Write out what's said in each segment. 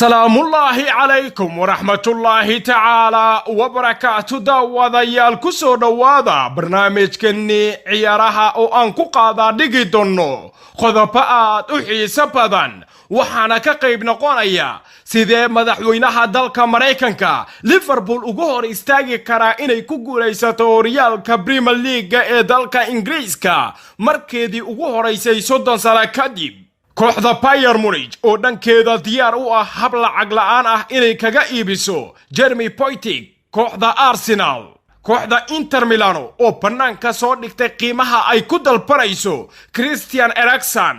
Salaamullaahi calaykum waraxmatullaahi tacaalaa wabarakaatu. Daawadayaal, ku soo dhowaada barnaamijkannii ciyaaraha oo aan ku qaadaa dhigi doonno qodobo aad u xiiso badan. Waxaana ka qayb noqonaya: sidee madaxweynaha dalka Maraykanka Liverpool ugu hor istaagi karaa inay ku guulaysato horyaalka Premier League-ga ee dalka Ingiriiska markeedii ugu horaysay 30 sano kadib? Kooxda Bayern Munich oo dhankeeda diyaar u ah hab lacag la'aan ah inay kaga iibiso Jeremy Boateng kooxda Arsenal. Kooxda Inter Milano oo bannaanka soo dhigtay qiimaha ay ku dalbanayso Christian Eriksen,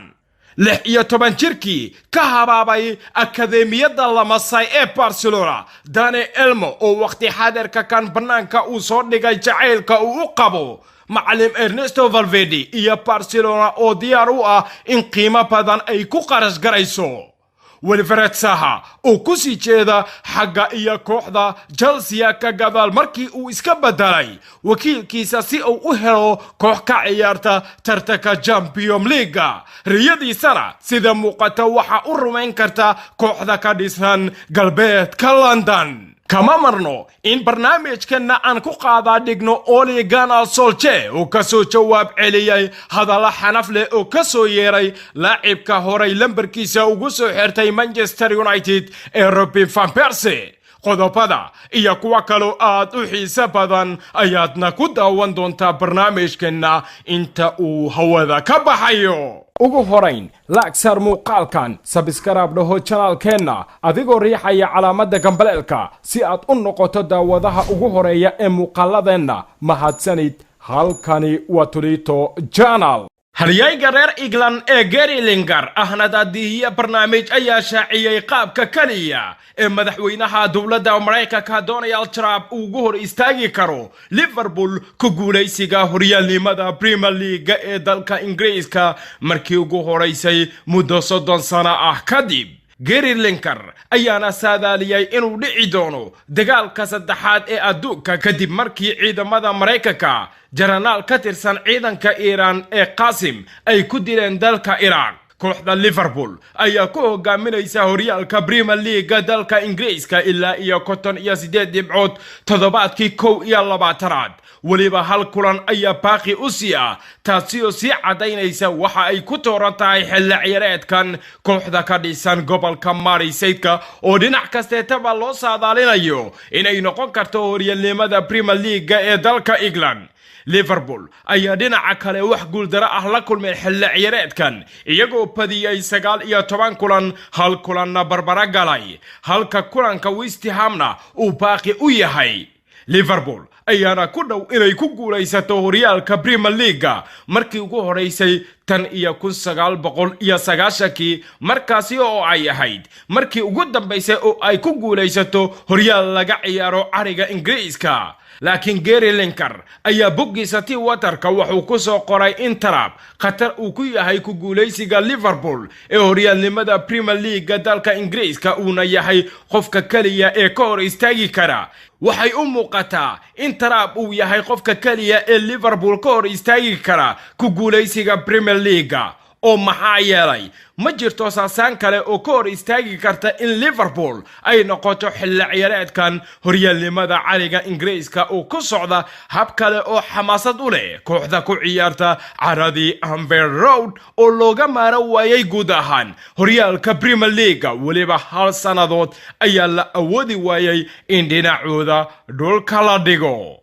16 jirkii ka habaabay akadeemiyadda La Masia ee Barcelona. Dani Olmo oo wakhti xadirka kan bannaanka uu soo dhigay jacaylka uu u qabo macalin Ernesto Valverde, iyo Barcelona oo diyaar u ah in qiimo badan ay ku qarash garayso. Wilfred Zaha oo ku sii jeeda xagga iyo kooxda Chelsea ka gadaal markii uu iska bedelay wakiilkiisa si uu u helo koox ka ciyaarta tartanka Champion League-ga, riyadiisana sida muuqata waxa u rumayn karta kooxda ka dhisan galbeedka London. Kama marno in barnaamijkanna aan ku qaadaa dhigno Ole Gunnar Solskjaer oo ka soo jawaab celiyey hadalla xanaf leh oo ka soo yeeray laacibka horay lambarkiisa ugu soo xirtay Manchester United ee Robin van Persie. Qodobada iyo kuwo kaloo aad u xiiso badan ayaadna ku daawan doontaa barnaamijkanna inta uu hawada ka baxayo. Ugu horayn, like saar muuqaalkan, subscribe dhaho channel-keenna adigoo riixaya calaamadda gambaleelka si aad u noqoto daawadaha ugu horeeya ee muuqaaladeenna. Mahadsanid. Halkani waa Tulito Channel. Halyayga reer England ee Gary Lineker, ahna daadihiye barnaamij, ayaa shaaciyey qaabka keliya ee madaxweynaha dowladda Maraykanka Donald Trump ugu hor istaagi karo Liverpool ku guulaysiga horyaalnimada Premier League-ga ee dalka Ingiriiska markii ugu horeysay muddo 30 sano ah kadib. Gary Lineker ayaana saadaaliyey inuu dhici doono dagaalka saddexaad ee adduunka kadib markii ciidamada Maraykanka jenaraal ka tirsan ciidanka Iiraan ee Qasim ay ku dileen dalka Iraaq. Kooxda Liverpool ayaa ku hogaaminaysa horyaalka Premier League-ga dalka Ingiriiska ilaa iyo 58 dhibcood toddobaadkii 21aad. Weliba hal kulan ayaa baaqi u sii ah, taasi oo sii caddaynaysa waxa ay ku tooran tahay xilli ciyaareedkan kooxda ka dhisan gobolka Merseyside-ka, oo dhinac kasteetaba loo saadaalinayo inay noqon karto horyaalnimada Premier League-ga ee dalka England. Liverpool ayaa dhinaca kale wax guuldaro ah la kulmay xilli ciyaareedkan, iyagoo badiyey 19 kulan, hal kulanna barbara galay, halka kulanka West Ham-na uu baaqi u yahay. Liverpool ayaana ku dhow inay ku guulaysato horyaalka Premier League-ga markii ugu horeysay tan iyo 1990-kii, markaasi oo ay ahayd markii ugu dambaysay oo ay ku guulaysato horyaal laga ciyaaro cariga Ingiriiska. Laakiin Gary Lineker ayaa boggiisa Twitterka wuxuu ku soo qoray in Trump khatar uu ku yahay ku guulaysiga Liverpool ee horyaalnimada Premier League-ga dalka Ingiriiska, uuna yahay qofka keliya ee ka hor istaagi kara. Waxay u muuqataa in Trump uu yahay qofka keliya ee Liverpool ka hor istaagi kara ku guulaysiga Premier League-ga, oo maxaa yeelay ma jirto saasaan kale oo ka hor istaagi karta in Liverpool ay noqoto xilli ciyaareedkan horyaalnimada cariga Ingiriiska oo ku socda hab kale oo xamaasad u leh kooxda ku ciyaarta caradii Anfield Road oo looga maaro waayay guud ahaan horyaalka Premier League. Weliba hal sannadood ayaa la awoodi waayay in dhinacooda dhulka la dhigo.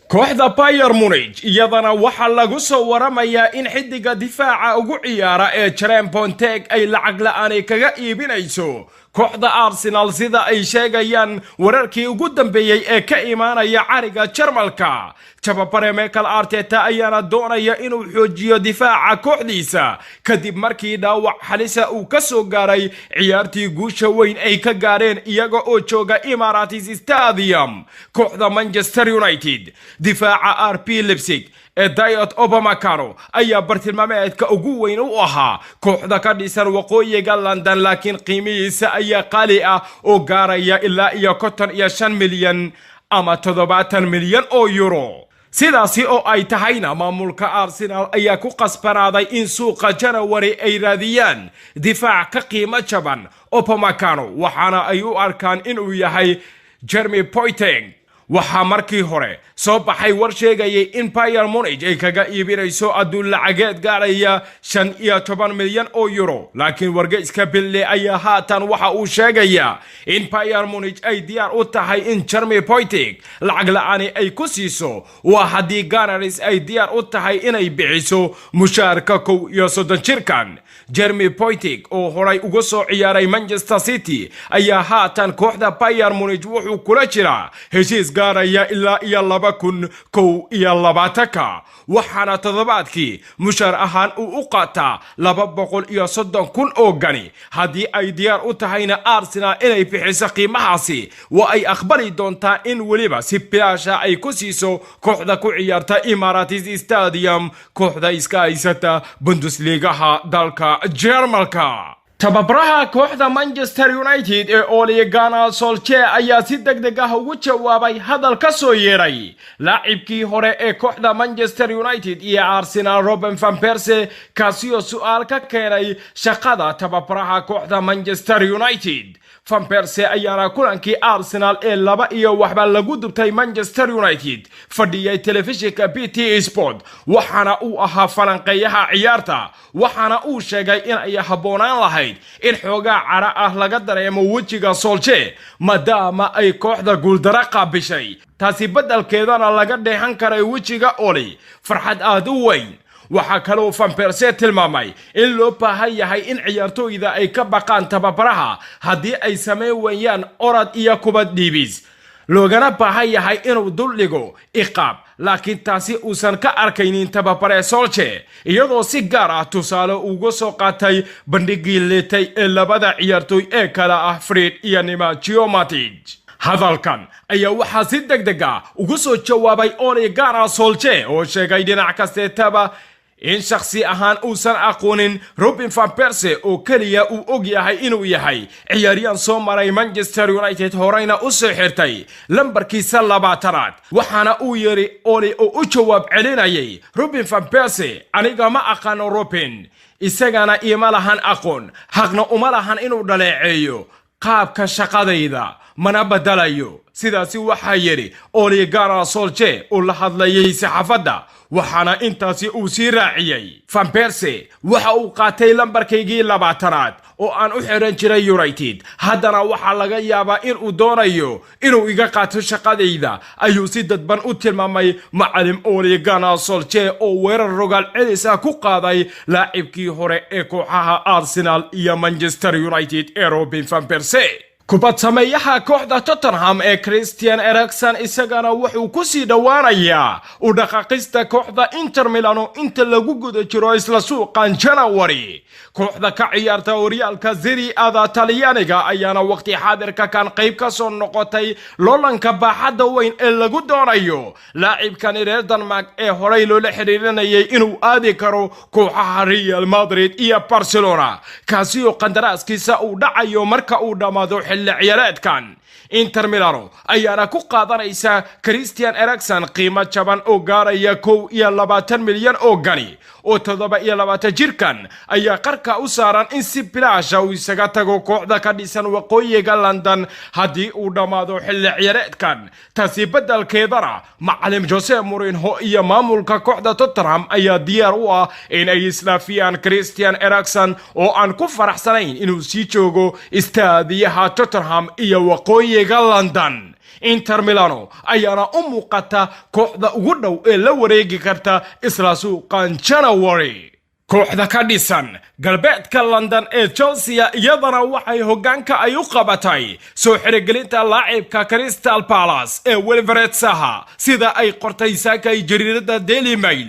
Kooxda Bayern Munich iyadana waxaa lagu soo waramayaa in xiddiga difaaca ugu ciyaara ee Jerome Boateng ay lacag la-aanay kaga iibinayso kooxda Arsenal, sida ay sheegayaan wararkii ugu dambeeyey ee ka imaanaya cariga Jarmalka. Tababare Mikel Arteta ayaana doonaya inuu xoojiyo difaaca kooxdiisa kadib markii dhaawac xalisa uu ka soo gaaray ciyaartii guusha weyn ay ka gaareen iyaga oo jooga Emirates Stadium kooxda Manchester United. Difaaca RB Leipzig ee Dayot Upamecano ayaa bartilmaameedka ugu weyn u ahaa kooxda ka dhisan waqooyiga London, laakiin qiimihiisa ayaa qaali ah oo gaaraya ilaa iyo 55 milyan ama 70 milyan oo euro. Sidaasi oo ay tahayna, maamulka Arsenal ayaa ku qasbanaaday in suuqa Janawari ay raadiyaan difaac ka qiimo jaban oo Upamecano, waxaana ay u arkaan inuu yahay Jeremy Boateng. Waxaa markii hore soo baxay war sheegayay in Bayern Munich ay kaga iibinayso adduun lacageed gaaraya 15 milyan oo euro, laakiin wargeyska Bild ayaa haatan waxa uu sheegayaa in Bayern Munich ay diyaar u tahay in Jeremy Boateng lacag la-aani ay ku siiso, waa haddii Gunners ay diyaar u tahay inay bixiso mushaarka 31 jirkan. Jeremy Boateng oo horay uga soo ciyaaray Manchester City ayaa haatan kooxda Bayern Munich wuxuu kula jiraa heshiis gaaraya ilaa iyo 2021-ka, waxaana toddobaadkii mushaar ahaan uu u qaataa 230,000 oo gani. Haddii ay diyaar u tahayna Arsenal inay bixiso qiimahaasi, waa ay aqbali doontaa in weliba si bilaasha ay ku siiso kooxda ku ciyaarta Emirates Stadium, kooxda iska haysata Bundesligaha dalka Jermalka. Tababaraha kooxda Manchester United ee Ole Gunnar Solskjaer ayaa si deg deg ah ugu jawaabay hadal ka soo yeedhay laacibkii hore ee kooxda Manchester United iyo Arsenal, Robin van Persie, kaasi oo su-aal ka keenay shaqada tababaraha kooxda Manchester United. Van Persie ayaana kulankii Arsenal ee 2-0 lagu dubtay Manchester United fadhiyay telefishinka BT Sport, waxaana uu ahaa falanqeeyaha ciyaarta, waxaana uu sheegay in ay habboonaan lahayd in xoogaa cara ah laga dareemo wejiga Solskjaer, maadaama ay kooxda guuldaro qaabishay, taasi beddelkeedana laga dheehan karay wejiga Ole farxad aad u weyn. Waxaa kaloo Van Persie tilmaamay in loo baahan yahay in ciyaartooyda ay ka baqaan tababaraha haddii ay samayn weeyaan orad iyo kubad dhiibis, loogana baahan yahay inuu duldhigo iqaab, laakiin taasi uusan ka arkaynin tababare Solskjaer, iyadoo si gaar ah tusaale uga soo qaatay bandhigii liitay ee labada ciyaartooy ee kale ah Fred iyo Nemanja Matic. Hadalkan ayaa waxaa si deg deg ah ugu soo jawaabay Ole Gunnar Solskjaer oo sheegay dhinac kasteetaba in shakhsi ahaan uusan aqoonin Robin van Persie, oo keliya uu og yahay inuu yahay ciyaaryahan soo maray Manchester United, horeyna u soo xirtay lambarkiisa 20aad. Waxaana uu yidhi Ole oo u jawaab celinayay Robin van Persie: "Aniga ma aqaano Robin, isagana iima lahan aqoon, xaqna uma lahan inuu dhaleeceeyo qaabka shaqadayda, mana badalayo." Sidaasi waxaa yidhi Ole Gunnar Solskjaer oo la hadlayay saxaafadda, waxaana intaasi uu sii raaciyey: "Van Persie waxa uu qaatay lambarkaygii 20aad oo aan u xiran jiray United, haddana waxaa laga yaabaa in uu doonayo inuu iga qaato shaqadayda," ayuu si dadban u tilmaamay macalim Ole Gunnar Solskjaer oo weerar rogaal celis ah ku qaaday laacibkii hore ee kooxaha Arsenal iyo Manchester United ee Robin van Persie. Kubad sameeyaha kooxda Tottenham ee Christian Eriksen isagana wuxuu ku sii dhowaanayaa u dhaqaaqista kooxda Inter Milano inta lagu guda jiro isla suuqan Janawari. Kooxda ka ciyaarta horyaalka Serie A-da Talyaaniga ayaana waqti xaadirka kan qayb ka soo noqotay loolanka baaxadda weyn ee lagu doonayo laacibkani reer Denmark ee horey loola xiriirinayay inuu aadi karo kooxaha Real Madrid iyo Barcelona, kaasi oo qandaraaskiisa uu dhacayo marka uu dhammaado xilli ciyaareedkan. Inter Milano ayaana ku qaadanaysa Christian Eriksen qiimo jaban oo gaaraya 21 milyan oo gani, oo 27 jirkan ayaa qarka u saaran in si bilaasha uu isaga tago kooxda ka dhisan waqooyiga London haddii uu dhammaado xilli ciyaareedkan. Taasi beddelkeedana macalim Jose Mourinho iyo maamulka kooxda Tottenham ayaa diyaar u ah in ay islaafiyaan Christian Eriksen oo aan ku faraxsanayn inuu sii joogo istaadiyaha Tottenham iyo waqooyiga London. Inter Milano ayaana u muuqata kooxda ugu dhow ee la wareegi karta isla suuqan January. Kooxda ka dhisan galbeedka London ee Chelsea iyadana waxay hoggaanka ay u qabatay soo xirigelinta laacibka Crystal Palace ee Wilfred Zaha, sida ay qortay saakay jariirada Daily Mail,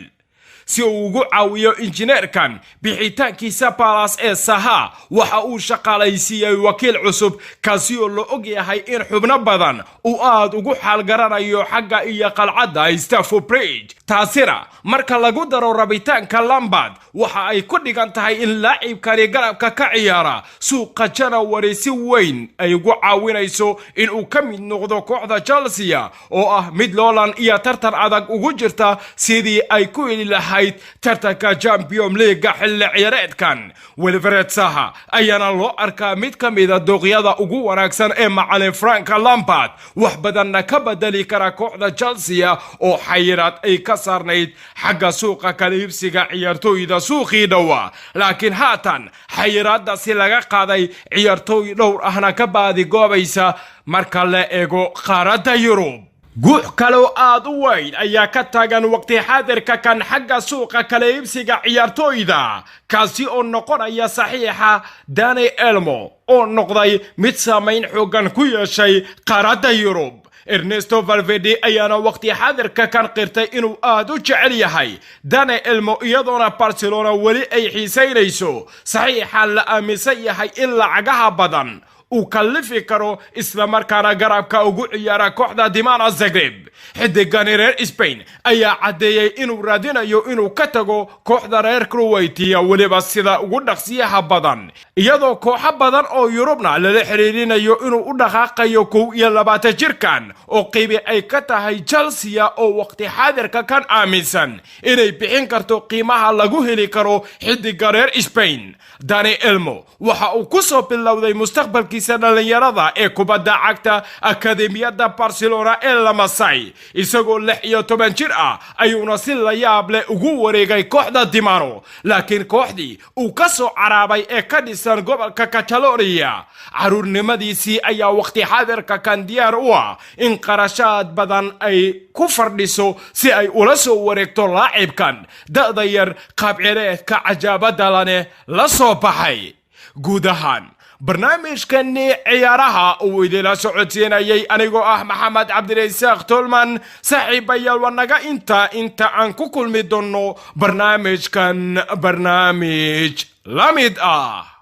si uu ugu caawiyo injineerkan bixitaankiisa Palace ee Zaha. Waxa uu shaqaalaysiiyey wakiil cusub, kaasi oo la og yahay in xubno badan uu aad ugu xaalgaranayo xagga iyo qalcadda Stamford Bridge. Taasina marka lagu daro rabitaanka Lampard, waxa ay ku dhigan tahay in laacibkani garabka ka ciyaara suuqa Janawari si weyn ay ugu caawinayso inuu ka mid noqdo kooxda Chelsea oo ah mid loolan iyo tartan adag ugu jirta sidii ay ku heli lahayd. lahayd tartanka Champion League-ga xilli ciyaareedkan. Wilfred Zaha ayaana loo arkaa mid ka mida dooqyada ugu wanaagsan ee macalin Frank Lampard, wax badanna ka bedeli kara kooxda Chelsea oo xayiraad ay ka saarnayd xagga suuqa kala iibsiga ciyaartooyda suuqii dhowa, laakiin haatan xayiraadaasi laga qaaday, ciyaartooy dhowr ahna ka baadigoobaysa marka la eego qaaradda Yurub. Guux kaloo aad u weyn ayaa ka taagan waqti xaadirka kan xagga suuqa kala iibsiga ciyaartooyda, kaasi oo noqonaya saxiixa Dani Olmo oo noqday mid saamayn xooggan ku yeeshay qaaradda Yurub. Ernesto Valverde ayaana waqti xaadirka kan qirtay inuu aad u jecel yahay Dani Olmo, iyadoona Barcelona weli ay xiisaynayso saxiixan la aaminsan yahay in lacagaha badan uu kallifi karo, islamarkaana garabka ugu ciyaara kooxda Dinamo Zagreb. Xidigani reer Spain ayaa caddeeyey inuu raadinayo inuu ka tago kooxda reer Crowetiya, weliba sida ugu dhaqsiyaha badan, iyadoo kooxo badan oo Yurubna lala xiriirinayo inuu u dhaqaaqayo 21 jirkan, oo qiibi ay ka tahay Chelsea oo waqti xaadirka kan aaminsan inay bixin karto qiimaha lagu heli karo xidiga reer Spain. Dani Olmo waxa uu ku soo bilowday mustaqbalkiisa dhallinyarada ee kubadda cagta akademiyadda Barcelona ee La Masia. Isagoo 16 jir ah ayuuna si la yaab leh ugu wareegay kooxda Dinamo, laakiin kooxdii uu ka soo caraabay ee ka dhisan gobolka Catalonia caruurnimadiisii ayaa waqti xaadirka kan diyaar u ah in qarashaad badan ay ku fadhiso si ay ula soo wareegto laacibkan da'da yar qaabcireedka cajaabada lane la soo baxay. Guud ahaan barnaamijkani ciyaaraha uu idila socodsiinayay anigoo ah Maxamed Cabdirasaaq Tolman, saaxiibayaal, waa naga inta aan ku kulmi doonno barnaamijkan barnaamij la mid ah.